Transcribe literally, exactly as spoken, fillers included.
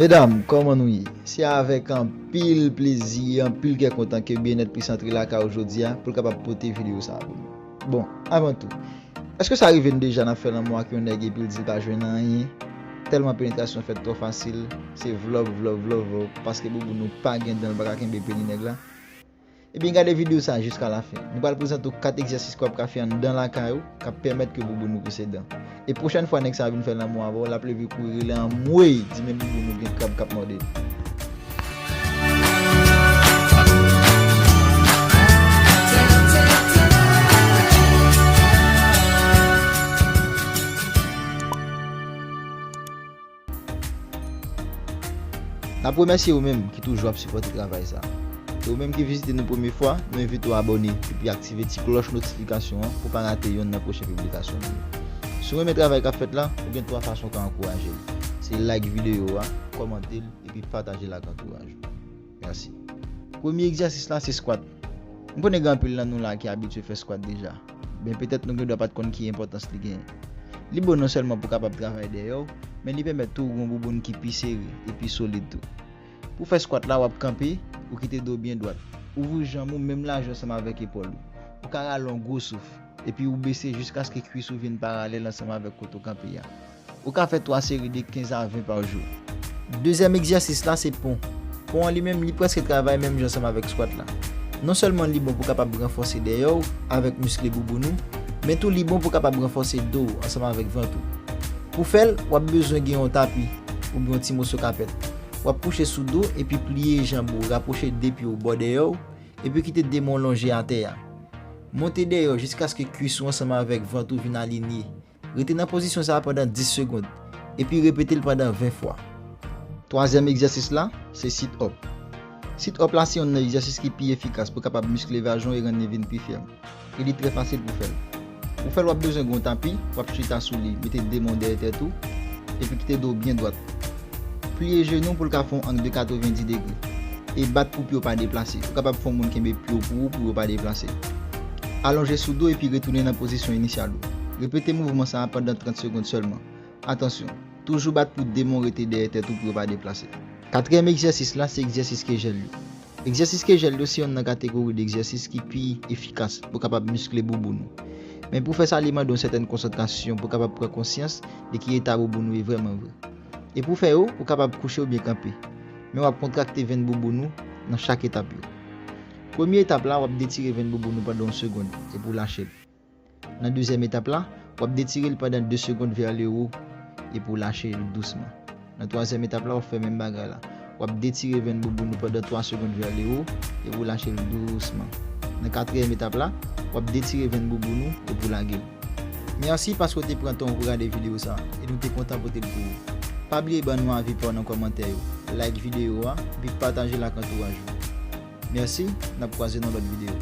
Medam, kòman nou ye? Se avèk anpil plezi, anpil kè kontan ke Byennèt Plis antre lakay ou jodi a pou l kapab pote videyo sa a pou nou. Bon, avan tou, èske sa rive n deja n ap fè lanmou ak yon nèg epi l di l pa jwenn anyen? Tèlman penetrasyon fèt twò fasil, se vlòp, vlòp, vlòp, vlòp, paske bouboun ou pa gen dan, l pa ka kenbe peni nèg la. Ebyen, gade videyo sa a jiska lafen. Nou pral prezante w kat egzèsis ke w ap ka fè anndan lakay ou k ap pèmèt ke bouboun ou pouse dan. E pwochèn fwa nèg sa a vin fè lanmou avè w, l ap leve kouri rele anmwey, di men bouboun ou gen krab k ap mòde l. N ap remèsye ou menm ki toujou ap sipòte travay sa a. E ou menm ki vizite nou premye fwa, nou envite w abòne epi aktive ti klòch notifikasyon an pou w pa rate yonn nan pwochen piblikasyon nou yo. Si w renmen travay k ap fèt la, ou gen twa fason w ka ankouraje l. Se like videyo a, kòmante l, epi pataje l ak antouraj ou. Mèsi. Premye egzèsis la se squat. M konnen gen anpil nan nou la ki abitye fè squat deja. Men petèt nou gen dwa pa t konn ki enpòtans li genyen. Li bon non sèlman pou w kapab travay dèyè w, men li pèmèt tou w gen yon bouboun ki pi sere e pi solid tou. Pou w fè squat la, w ap kanpe, ou kite do w byen dwat. Ouvri janm ou menm lajè ansanm avèk epòl ou. Ou ka rale yon gwo souf, epi ou bese jiskaske kwis ou vin paralèl ansanm avèk kote w kanpe a. Ou ka fè twa seri de kenz a ven pa jou. Dezyèm egzèsis la se pon. Pon an li menm, li prèske travay menm jan ansanm avèk squat la. Non sèlman li bon pou kapab ranfòse dèyè w avèk miskle bouboun ou, men tou li bon pou kapab ranfòse do w ansanm avèk vant ou. Pou fè l, w ap bezwen gen yon tapi oubyen yon ti moso kapèt. W ap kouche sou do epi pliye janm ou, rapwoche de pye w bò dèyè w, epi kite de men w lonje atè a. Monte dèyè w jiskaske kwis ou ansanm avèk vant ou vin alinye. Rete nan pozisyon sa a pandan dis segonn, epi repete l pandan ven fwa. Twazyèm egzèsis la, se sit up. Sit up la se yonn nan egzèsis ki pi efikas pou kapab miskle vajan w e rann li vin pi fèm. E li trè fasil pou fè l. Pou fè l, w ap bezwen gen yon tapi, w ap chita sou li, mete de men w dèyè tèt ou, epi kite do w byen dwat. Pliye jenou pou l ka fè yon ang de katrevendi degre. E bat pou pye w pa deplase. Ou kapab fè yon moun kenbe pye w pou ou pou yo pa deplase. Alonje sou do epi retounen nan pozisyon inisyal ou. Repete mouvman sa a pandan trant segonn sèlman. Atansyon, toujou bat pou de men w rete dèyè tèt ou pou yo pa deplase. Katriyèm egzèsis la, se egzèsis Kegel yo. Egzèsis Kegel yo se yonn nan kategori de egzèsis ki pi efikas pou kapab miskle bouboun ou. Men pou fè sa, li mande yon sètèn konsantrasyon pou kapab pran konsyans de ki eta bouboun ou ye vrèman vre. E pou fè yo, ou kapab kouche oubyen kanpe. Men w ap kontrakte venn bouboun ou nan chak etap yo. Premye etap la, w ap detire venn bouboun ou pandan yon segonn epi w lache l. Nan dezyèm etap la, w ap detire l pandan de segonn vè le wo epi w lache l dousman. Nan twazyèm etap la, w ap fè menm bagay la. W ap detire venn bouboun ou pandan twa segonn vè le wo epi w lache l dousman. Nan katriyèm etap la, w ap detire venn bouboun ou epi w lage l. Mèsi paske w te pran tan w pou gade videyo sa a, e nou te kontan pote l pou ou. Pa bliye ban nou avi pa w nan kòmantè yo, like videyo a, epi pataje l ak antouraj ou. Mèsi, n ap kwaze nan lòt videyo.